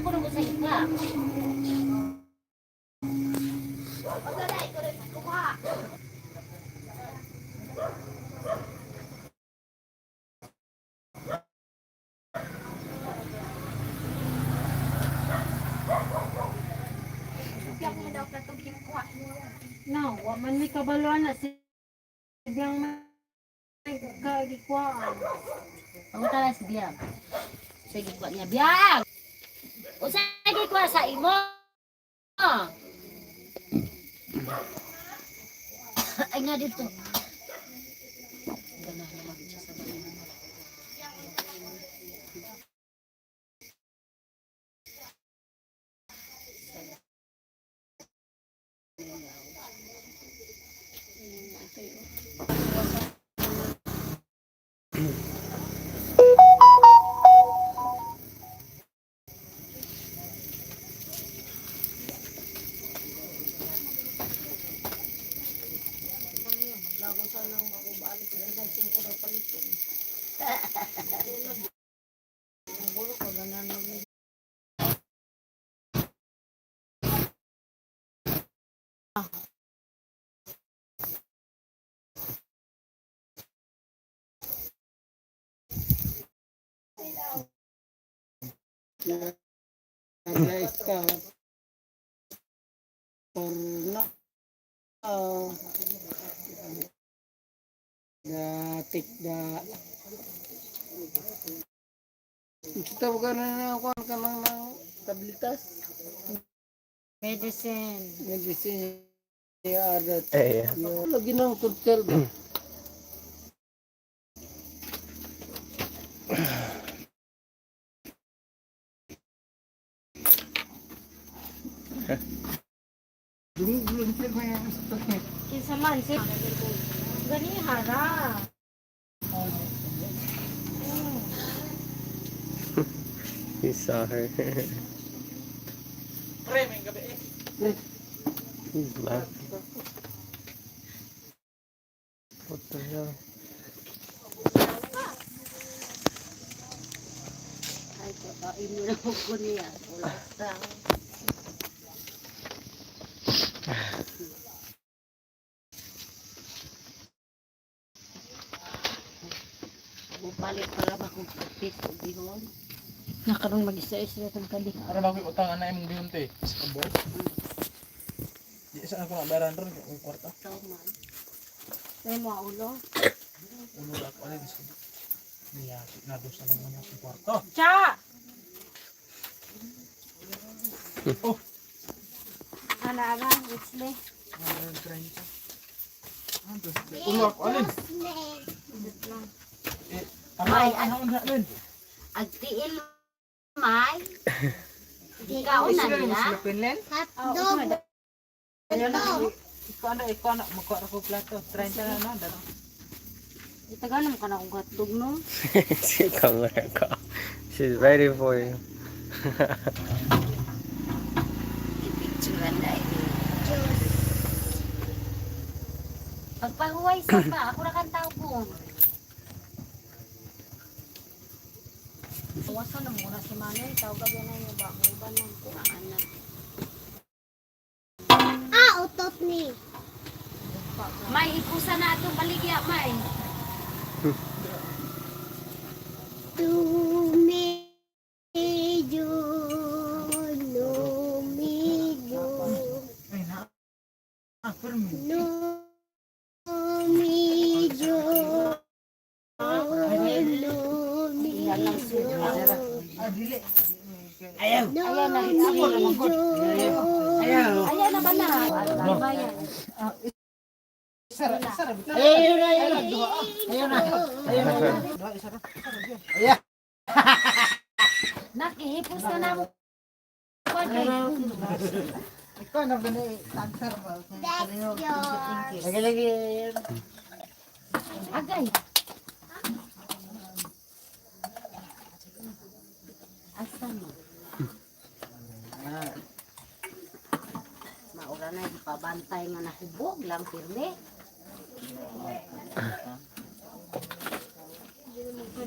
ko nung sa ika. No, wa man may kabaluan na si Biyang may kagikuan. Pangutan na si Biyang. Sige kuha niya. Biyang! Usa gikuha sa imo? Ay nga dito. Ganahan na magid siya sa balay. Guys ka for now, the take the kita ka na na kuan ka ng tablitas. Medicine. Medicine are that Eh, yeah. lagi nang kutsel ba. Dungulong siya may gusto niya. Kinsa man si Gani hara. He saw her. He's laughing. What the hell? Ay, kakain mo na ko niya. Wala ka. Upalit para ba kung kapit o bihon? Nakaroon mag-isa-isa itong kali. Para ba ko utang ana imong bihon te? Sa kabo. Di sa ako mabayaran ron kay kwarta. Ikaw man. May mga ulo. Ulo ra ako alin sa niya na dos na lang man akong kwarta. Cha! Oh. Ana ara, it's me. Ulo ako alin. Eh, Ay, ano ano alin? Agtiil, may. Ikaw na nila. Hotdog. Ikaw ano, ikaw ano, makuha ko plato. 30 na na, dalo. Itagan mo ka na kung hotdog no. She come back. She's ready for you. Ipicturean na eh. Pagpahuway sa pa, ako ra kang tawgon. Wasan na muna si Manay. Tawag na yung ba? May iba lang ko. Anak. Ah, utot ni. May ipusa na atong baligya, may. Tumidyo, numidyo, Ay na. Ah, permi. numidyo, numidyo, Ah, dili. numidyo. Ayan na ba na? Bayan. Isara, isara. Ayun na, ayun na. Ayun na. Ayun na. Duha, isara. Nakihipos na na mo. Ikaw na ba ni tagsar ba? That's your Lagi lagi. Agay. Asa mo? Maura na ipabantay nga nahubog lang pirme.